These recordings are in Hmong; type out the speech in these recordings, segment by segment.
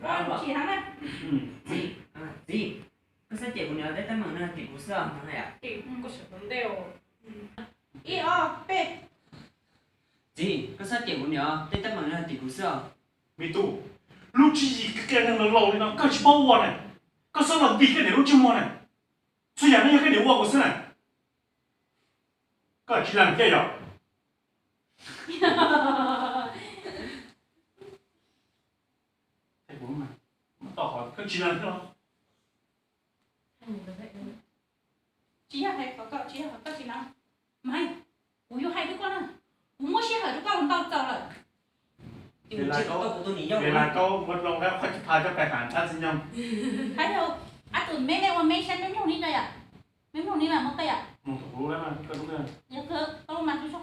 Txiv, txiv, koj xav cem kuv niam tej teeb meem no tim kuv xwb os, no yom. Ib ob peb. Txiv, koj xav cem kuv niam tej teeb meem no tim kuv xwb os. Me tub, lub tswv yim kiag neeg laus laus li no koj tsis paub ua ne, koj xav los ntim koj niam lub ntsej muag ne. Txhua yam no yog koj niam ua kuv xwb na. Koj tsis lees thiab yom? Koj tsis lees thiab los? Tsis yog hais qhov koj, tsis yog qhov koj tsis lees. Maiv, kuv yuav hais rau koj na, kuv muab sij hawm rau koj ntau txaus lawm. Vim li koj muab loo rau qhov tsis pha coj pais tham dab tsi nyoog. Hais tias, ab, tus me me ua me saib me mloog li no yom, me mloog li mas muab koj yom. Yog koj mas tub tso.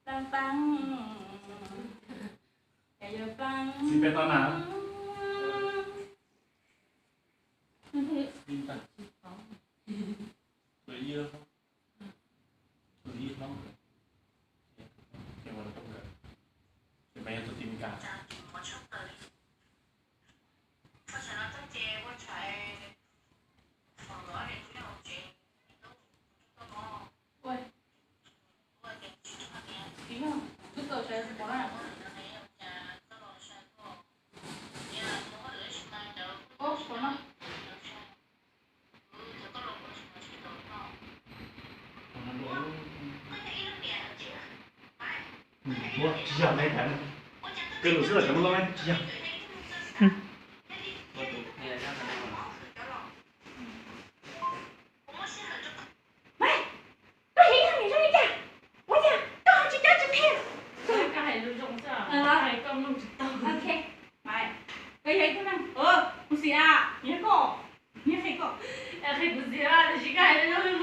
Pab pab, yog pab. Txiv peb tau na. Tsis yog, kawg lus xwb los cov muaj loj tsis yog. Maiv, koj yog ib leej niam zoo li cas? Ua cas koj ho tsis cob tsis qhia? Koj yog ib tug neeg, kuv xav, yog koj, yog koj, kuv xav, kuv xav, tab sis koj hais zoo li no.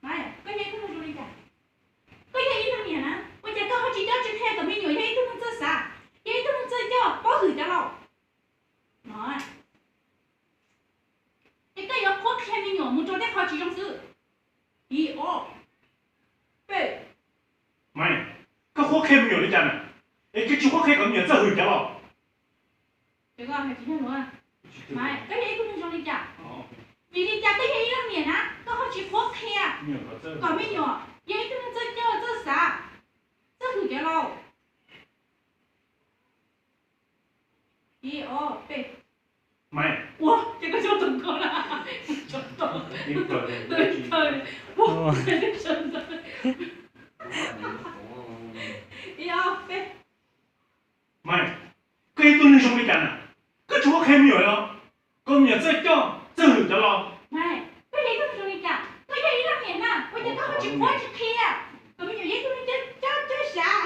Maiv, koj yog ib tug neeg zoo li cas? Koj yog ib leej niam na, ua cas koj ho tsis cob tsis qhia kom me nyuam yog ib tug neeg txawj xav, yog ib tug neeg txawj coj paub hwm cov laus no? Es koj yuav qhuab qhia me nyuam mus rau tej qhov tsis zoo xwb. Ib ob peb. Maiv, koj qhuab qhia me nyuam li cas na? Es koj tsis qhuab qhia kom me nyuam txawj hwm cov laus. Maiv, koj yog ib tug neeg zoo li cas? Vim li cas koj yog ib leej niam na koj ho tsis qhuab qhia kom me nyuam yog ib tug neeg txawj coj txawj xav, txawj hwm cov laus? Ib ob peb. Maiv, ua ces koj coj tus ko na. Ib ob peb. Maiv, koj yog ib tug neeg zoo li cas na? Koj tsis qhuab qhia me nyuam los? Kom me nyuam txawj coj txawj hwm cov laus. Maiv, koj yog ib tug neeg zoo li cas? Koj yog ib leej niam na, ua cas koj ho tsis qhuab tsis qhia kom me nyuam yog ib tug neeg coj coj xav?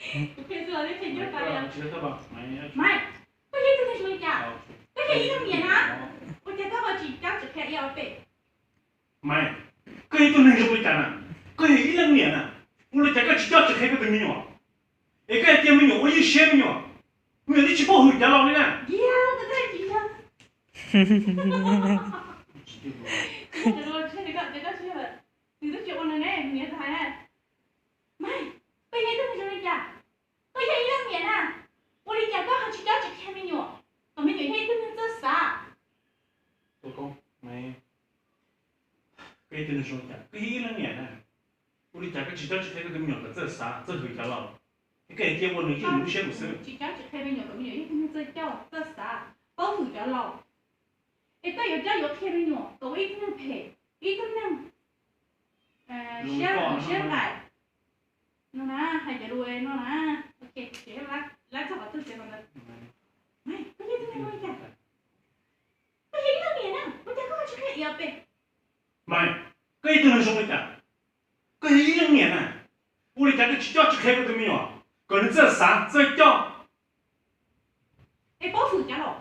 Kuv qhia xwb los qhia ncuab tas li. Maiv, koj yog ib tug neeg zoo li cas? Koj yog ib leej niam na, ua cas koj ho tsis cob tsis qhia ib ob peb? Maiv, koj yog ib tug neeg zoo li cas na? Koj yog ib leej niam na, ua li cas koj tsis cob tsis qhia koj tus me nyuam? Es koj cia me nyuam ua ib siab me nyuam, me nyuam twb tsis paub hwm cov laus li na. Maiv, koj yog ib tug neeg zoo li cas? Koj yog ib leej niam na, ua li cas koj ho tsis cob tsis qhia me nyuam kom me nyuam yog ib tug neeg txawj xav? Koj yog ib tug neeg zoo li cas? Koj yog ib leej niam na, ua li cas koj tsis cob tsis qhia koj tus me nyuam kom txawj xav txawj hwm cov laus? Es koj cia ua nws yeej nws lub siab nws xwb. Tsis cob tsis qhia me nyuam kom me nyuam yog ib tug neeg txawj coj txawj xav, paub hwm cov laus. Es koj yuav cob yuav qhia me nyuam kom ua ib tug neeg phem, ib tug neeg siab nqaim no na, hais cov lus no na. Lab txog qhov twg ces qhov ntawd. Koj yog ib tug neeg zoo li cas? Koj yog ib leej niam na, ua cas koj ho tsis qhia ib ob peb? Maiv, koj yog ib tug neeg zoo li cas? Koj yog ib leej niam na, ua li cas koj tsis cob tsis qhia koj tus me nyuam kom nws txawj xav txawj coj? Es paub hwm cov laus?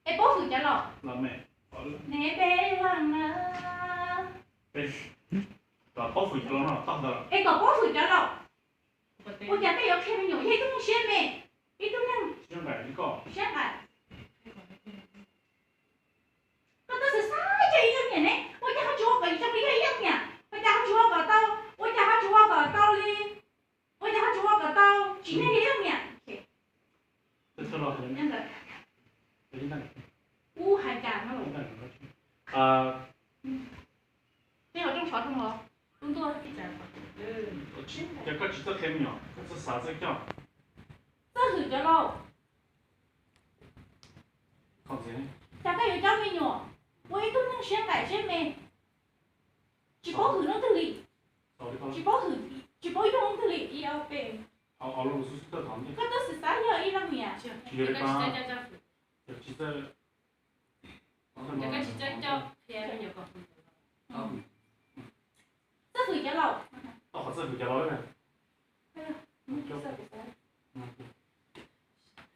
Es paub Paub hwm cov laus ne, peb leeg na. Kom paub hwm cov laus no tau ntawd. Es kom paub hwm cov laus, ua cas peb yuav qhia me nyuam yog ib tug neeg siab me, ib tug neeg siab nqaim. Koj twb xav xav yog ib leej niam ne, ua cas ho tsis ua kom zoo li yog ib leej niam? Ua cas ho tsis ua kom tau, ua cas ho tsis ua kom tau li, ua cas ho tsis ua kom tau tsim nyog yog ib leej niam? Ub, hais cas no los? Ces koj tsis txawj qhia me nyuam, koj txawj xav txawj coj. Txawj hwm cov laus. Cas koj yuav coj me nyuam ua ib tug neeg siab nqaim siab me, tsis paub hwm leej twg li, tsis paub hwm, tsis paub yog leej twg li ib ob peb. Koj twb xav xav yog ib leej niam. Txawj hwm cov laus.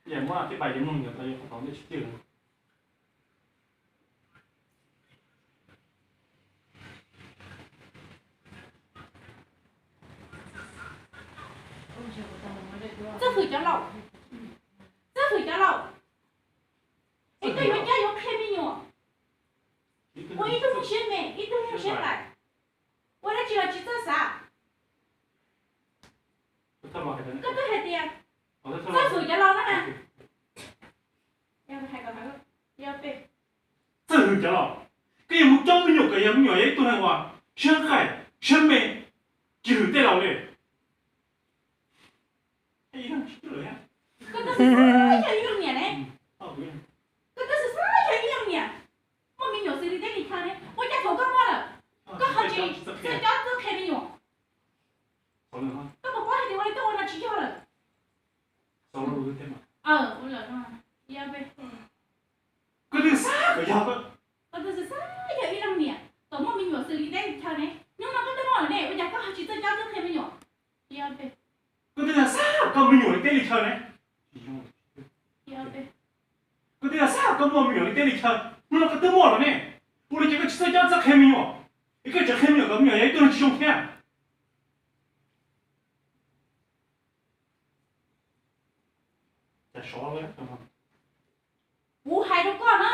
Yam muab tej pais yuav mloog yog tau yuav qhov tau ntej tsis tiag. Txawj hwm cov laus, txawj hwm cov laus. Es koj yuav coj yuav qhia me nyuam ua ib tug neeg siab me, ib tug neeg siab nqaim, ua dab tsi los tsis txawj xav. Koj twb hais tias txawj hwm cov laus na. Txawj hwm cov laus, koj yuav mus coj me nyuam kom yog me nyuam yog ib tug neeg uas siab nqaim siab me, tsis hwm tej laus li. Koj twb xav xav yog ib leej niam ne, koj twb xav xav yog ib leej niam, muaj me nyuam xws li teb li chaw ne, ua cas thaum koj muaj lawm koj ho tsis txawj coj txawj qhia me nyuam? Koj puas paub hais tias ua li koj ua no tsis yog lawm? Koj twb xav kom yog, koj twb xav xav yog ib leej niam, thaum muaj me nyuam xws li teb li chaw ne, hnub no koj twb muaj lawm ne, ua cas koj ho tsis txawj coj txawj qhia me nyuam? Koj twb xav xav koj me nyuam li teb li chaw ne, koj twb xav xav koj muaj me nyuam li teb li chaw, hnub no koj twb muaj lawm ne, ua li cas koj tsis txawj coj txawj qhia me nyuam, es koj tseem qhia me nyuam kom me nyuam yog ib tug neeg tsis zoo thiab? Kuv hais rau koj na,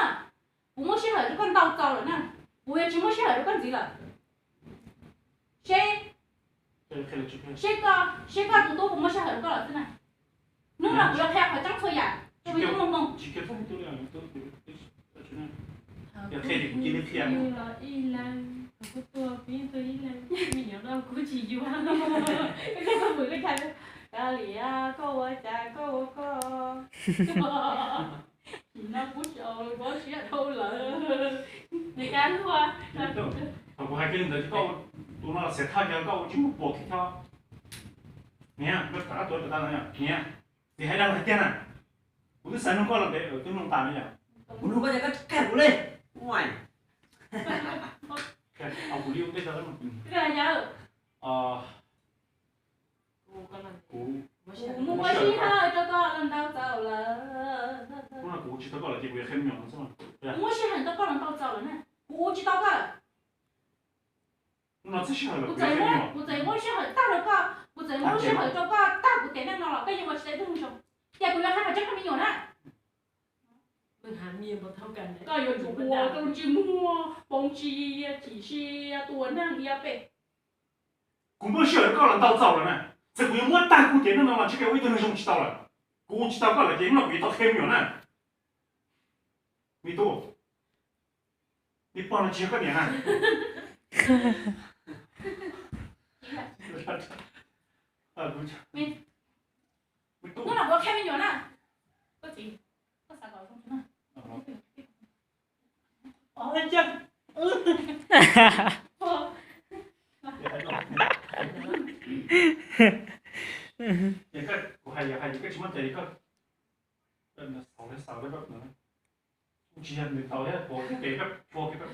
kuv muab sij hawm rau koj ntau txaus lawm na, kuv yuav tsis muab sij hawm rau koj ntxiv lawm. Seb, seb koj, seb koj tus tub puas muab sij hawm rau koj lawm xwb na. Hnub no kuv yuav qhia qhov tseeb txhua yam rau koj mloog mloog. Yog qhia ces kuv cia li qhia. Kuv tuag kuv yeej tuag ib leeg, me nyuam no kuv tsis yuav. Koj txhob pw koj tshaj, koj liam koj ua cas koj ua koj. Nim no kuv tsis, kuv siab dhau lawm. Nws kab luaj. Thaum kuv hais kiag li ntawd ces koj tus no xiam thaj kiag koj ua tsis muaj puas kiag. Niam, koj rov qab tuav tas no niam, txiv hais dag hais tiag na. Kuv twb xav nug koj los ntev twb nug tas no yom. Kuv nug koj tias koj tsis qhia kuv li. Kuv li ua ntej rau koj. Kuv muab sij hawm rau koj los ntau txaus lawm. Hnub no kuv ua tsis tau koj lawm ces kuv yuav qhia me nyuam no xwb. Kuv muab sij hawm rau koj los ntau txaus lawm na, kuv ua tsis tau koj lawm. Hnub no txog sij hawm lawm, kuv txawm muab sij hawm tag rau koj, kuv txawm muab sij hawm rau koj tag kuv tiam neej no los koj yeej ua tsis tau ib tug neeg zoo. Ces kuv yuav hais qhov tseeb rau me nyuam na. Koj yuav tsum ua rau ntsej muag poob tsiab, chim siab, tua neeg ib pem. Kuv muab sij hawm rau koj los ntau txaus lawm na, txawm kuv yuav muab tag kuv tiam neej no los tsis qhia ua ib tug neeg zoo tsis tau lawm. Kuv ua tsis tau koj lawm ces hnub no kuv yuav tau qhia me nyuam na. Me tub, me pog no tsis yog koj niam na. Me tub, hnub no kuv qhia me nyuam na. Koj txiv, koj xav kom zoo na. Kuv hais, hais koj tsis muaj cai li koj. Xaus li, xaus li, kuv tsis yog nws tau thiab, kuv tes koj, kuv tes koj,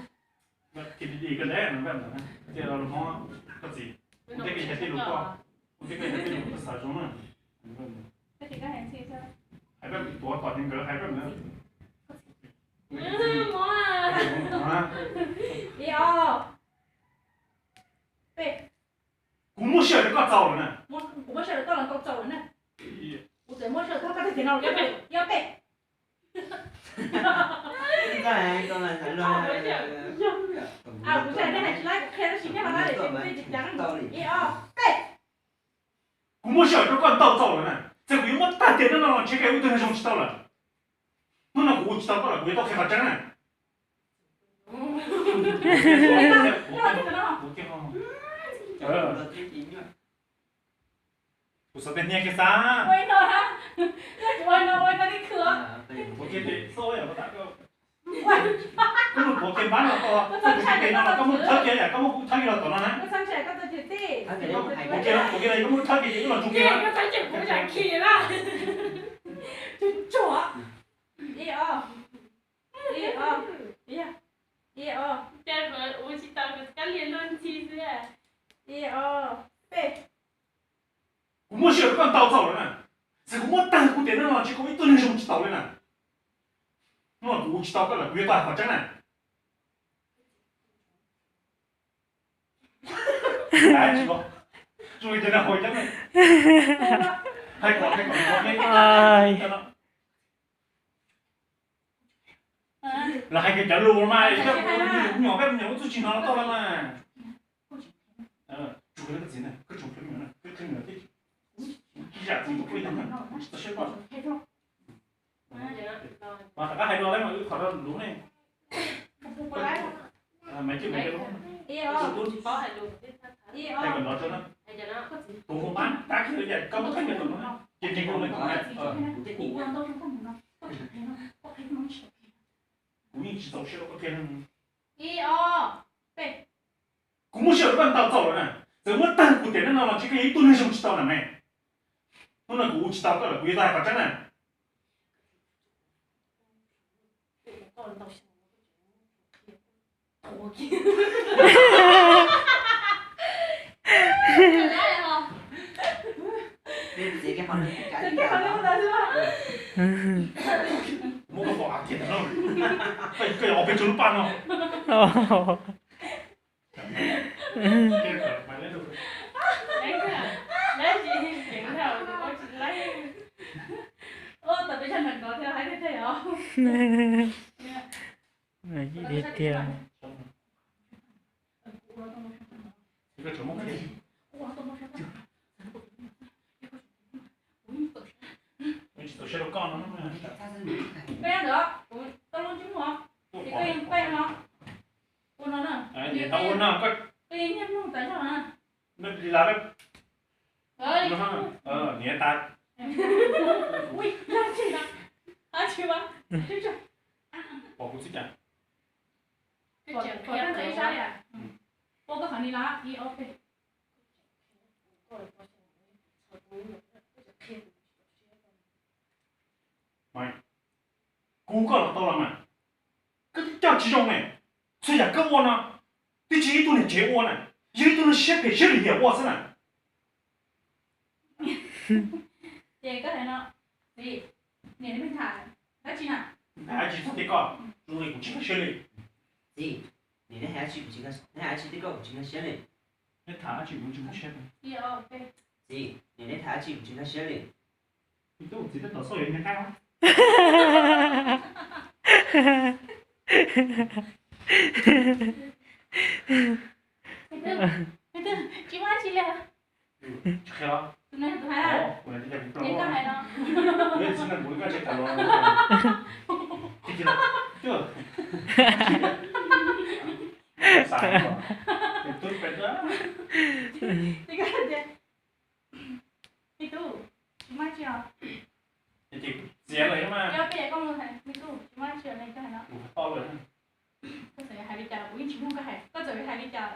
tis tis koj ntev no, cia los hmov koj txiv. Kuv teb koj yog tej lus koj, kuv teb koj yog tej lus koj xav zoo na. Hais koj tuav tom nkawd hais koj ntawd. Ib ob peb. Kuv muab sij hawm rau koj txaus lawm na. Kuv muab sij hawm rau koj los tau txaus lawm na. Kuv txawm muab sij hawm rau koj tag tiam no los ib ob peb. Kuv tsis hais nej hais tsis laib, kuv qhia tab sis nej ho laib lawm ces kuv thiaj tsis cav. Ib ob peb. Kuv muab sij hawm rau koj tau txaus lawm na. Txawm kuv yuav muab tag tiam no los ntshe koj ib tug neeg zoo tsis tau lawm. Hnub no kuv ua tsis tau koj lawm, kuv yuav tau qhia qhov tseeb na. Kuv xav tias hnia kiag xav. Ua no, ua no, ua no li khw. Ua kiag tes xoj yam koj tas koj. Koj mus tuav kiag npab no, koj mus thawb kiag yam koj muab kuv thawb kiag los tom no na. Ua kiag, ua kiag koj muab thawb kiag ces wb los tsuag kiag na. Ib ob, ib ob, ib ob, ib ob peb. Kuv muab sij hawm rau koj ntau txaus lawm na. Txawm kuv muab tag kuv tiam no los ntshe koj ib tug neeg zoo tsis tau li na. Hnub no kuv ua tsis tau koj lawm, kuv yuav tau hais qhov tseeb na. Hais tsis los, zoo li cov neeg haus coob ne. Hais kom, hais kom, hais kom. Los hais kiag cov lus mas, nyuam peb nyuam lub txuj ci no los tau los mas. Tsuas koj txiv na, koj tsuas koj me nyuam na, koj me nyuam thiab. Zam txim tus poj ntxoog na, tsis txaus siab koj. Mas rov qab hais dua lawm mas wb qhov rau lub ne. Maiv Cwj, Maiv Cwj, hais kom nrov tso na. Tus hauv pab tab kiag li cas koj muab thawb kiag tus no na, ces ces tus no. Kuv yeej tsis txaus siab rau koj kiag. Kuv muab sij hawm rau koj ntau txaus lawm na. Txawm muab tag kuv tiam neej no los ntshe koj yog ib tug neeg zoo tsis tau na me. Hnub no kuv ua tsis tau koj lawm, kuv yuav tau hais qhov tseeb na. Muab koj pom av tiag no, koj yuav ob peb tug lub paj no. Tiag tiag. Tsis txaus siab rau koj no. Peb ntawd kuv tau lub ntsej muag, ces koj yeej peb no, ua no na. Tau ua no, koj yeej niaj hnub tas zog na. Niam tas. Ua tsis tau, pom kuv txij cas. Pom koj ib sab li, ua koj qhov ni los ib ob peb. Kuv koj los tau los mas, koj twb coj tsis zoo ne. Txhua yam koj ua no twb tsis yog ib tug niam tsev ua na, yog ib tug neeg siab phem siab lim hiam ua xwb na. Ces koj hais no, txiv, niam, neb tham dab tsi na? Tham dab tsi txog tej koj, zoo li kuv tsis nkag siab li. Txiv, niam, neb hais dab tsi, neb hais dab tsi tej koj kuv tsis nkag siab li. Neb tham dab tsi kuv tsis nkag siab li. Txiv, niam, neb tham dab tsi kuv tsis nkag siab li. Txiv, txiv tab tom xauj yuav nyiag qaib os. Tsis muaj dab tsi li. Tsis qhia los? Tus no yog tus hais na. Neb koj hais no. Kuv yeej tsis nag kuv koj tsis tas los. Xav, tus peb, me tub, tsis muaj dab tsi os. Txiav lawm mas. Cov peb koj mus hais, me tub, tsis muaj dab tsi os, koj hais no. Koj txawm hais li cas los kuv yeej tsis mloog koj hais, koj txawm hais li cas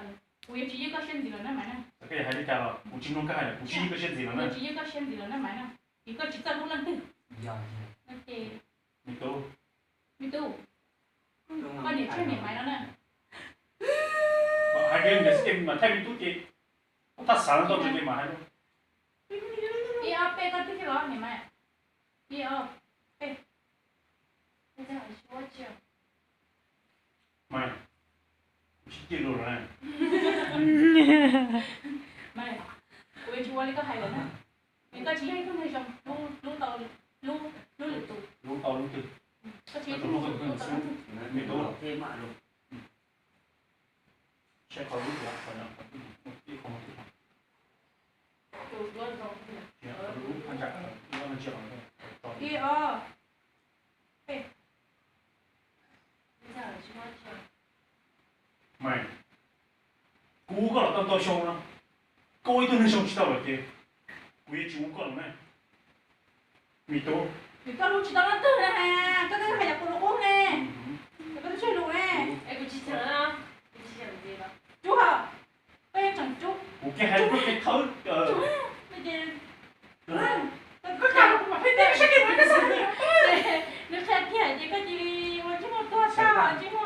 kuv yuav tsis ywj koj siab ntxiv lawm na Maiv na. Koj hais li cas los kuv tsis mloog koj hais, kuv tsis ywj koj siab ntxiv lawm na. Kuv tsis ywj koj siab ntxiv lawm na Maiv na. Ces koj tsis txawj hlub leej twg. Me tub, me tub, koj niam tshuav niam Maiv no na. Hais tias niam xwb ces mas thaij me tub ces, thaj xav tau tso ces mas hais. Ib ob peb koj twb thiaj los niam Maiv. Ib ob peb. Mas, kuv tsis cia lus lawm na. Mas, kuv yuav tsis ua li koj hais lawm na. Vim koj tsis yog ib tug neeg zoo, hlub, hlub tau, hlub, hlub lwm tus. Hlub tau hlub twg? Koj tsis yog ib tug neeg zoo, hlub tau hlub twg. Me tub, saib qhov lub, qhov no, qhov no, ib qho no, ib qho. Ib, ob. Mas, kuv ua koj los tau ntau xyoo no, koj ua ib tug neeg zoo tsis tau lawm ces kuv yuav tsis ua koj lawm na. Me tub. Vim koj hlub tsis tau leej twg na, koj twb hais yam kuv lus qub ne. Koj twb tseg lus ne. Es kuv tsis txheem, kuv tsis txheem. Cub hos, koj yeej tseem cub. Kuv kiag hais lub qhia thawb. Nws qhia kiag hais tias koj cia li ua tsis muaj tuag tag, ua tsis muaj